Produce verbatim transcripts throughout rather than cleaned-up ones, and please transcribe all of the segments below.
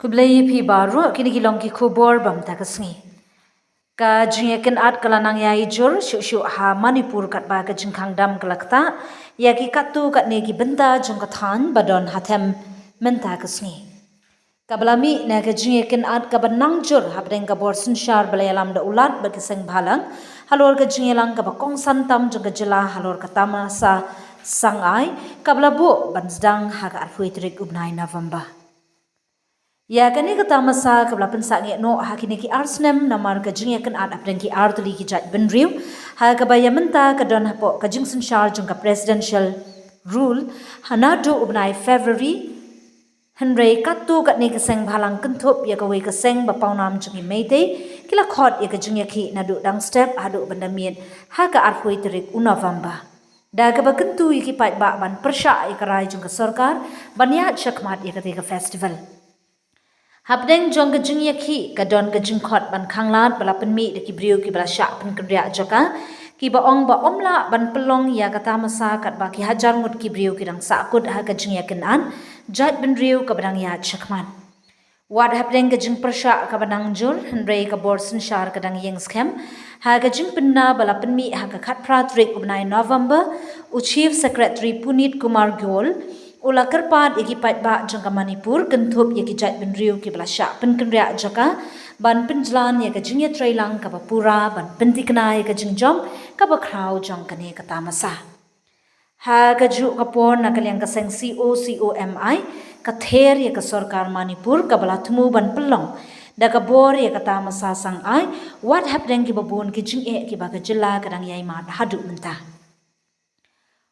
Khublei ïa phi baroh, kine ki long ki khubor ba mynta ka sngi. Ka jingïakynad ka la nang ïai jur shuh shuh ha Manipur katba ka jingkhang dam ka la ktah ïa ki katto katne ki bynta jong ka thaiñ ba don ha them mynta ka sngi. Kaba la mih na ka jingïakynad kaba nang jur hapdeng ka bor synshar ba la ïalam da u Lat bad ka seng bhalang halor ka jingïalang kaba kongsan tam jong ka jylla halor ka tamasa Sangai, kaba la buh ban sdang ha ka arphew tarik u bnai November. Ïa kane ka tamasa kaba la pynsangeh noh ha kine ki ar snem namar ka jingïakynad hapdeng ki artylli ki jaitbynriew, ha kaba ïa mynta ka don hapoh ka jingsynshar jong ka presidential rule ha naduh u bnai February. Hynrei katto katne ka seng bhalang kynthup ïa kawei ka seng ba pawnam jong ki Meitei ki la khot ïa ka jingïakhih naduh dang step haduh ban da miet ha ka arphew tarik u November, da kaba kyntu ïa ki paidbah ban pyrshah ïa ka rai jong ka sorkar ban ïaid shakhmat ïa katei ka festival. Hapdeng jong ka jingïakhih ka don ka jingkhot ban khanglad ba la pynmih da ki briew kiba la shah pynkynriah jaka, kiba ong ba ym lah ban pynlong ïa ka tamasa katba ki hajar ngut ki briew ki dang sahkut ha ka jingïakynad jaitbynriew kaba dang ïaid shakhmat. Wat hapdeng ka jingpyrshah kaba nang jur, hynrei ka bor synshar ka dang ïeng skhem ha ka jingpynbna ba la pynmih ha ka khatphra tarik u bnai November. U Chief Secretary Puneet Kumar Goel u la kyrpad ïa ki paidbah jong ka Manipur kynthup ïa ki jaitbynriew kiba la shah pynkynriah jaka ban pynjlan ïa ka jingïatreilang kaba pura ban pynthikna ïa ka jingjop kaba khraw jong kane ka tamasa. Ha kajuh ka por, na ka liang ka seng COCOMI ka ther ïa ka sorkar Manipur kaba la thmu ban pynlong da ka bor ïa ka tamasa Sangai, wat hapdeng kiba bun ki jingeh kiba ka jylla ka dang ïai mad haduh mynta.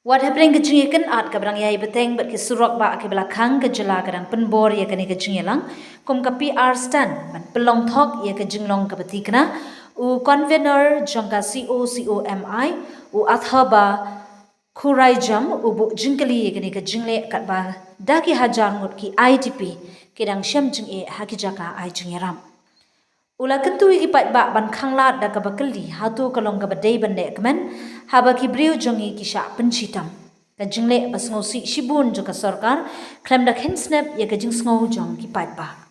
Wat hapdeng ka jingïakynad kaba dang ïai bteng bad ki surok bah kiba la khang, ka jylla ka dang pynbor ïa kane ka jingïalang kum ka PR stunt ban pynlong thok ïa ka jinglong kaba thikna. U convener jong ka COCOMI, u Athaba Khuraijam, u buh jingkylli ïa kane ka jingleh katba da ki hajar ngut ki IDP ki dang shem jingeh ha ki jaka ai jingïarap. U la kyntu ïa ki paidbah ban khanglad da kaba kylli hato ka long kaba dei ban leh kmen haba ki briew jong ngi ki shah pynshitom. Ka jingleh ba sngewsih shibun jong ka sorkar khlem da khein snep ïa ka jingsngew jong ki paidbah.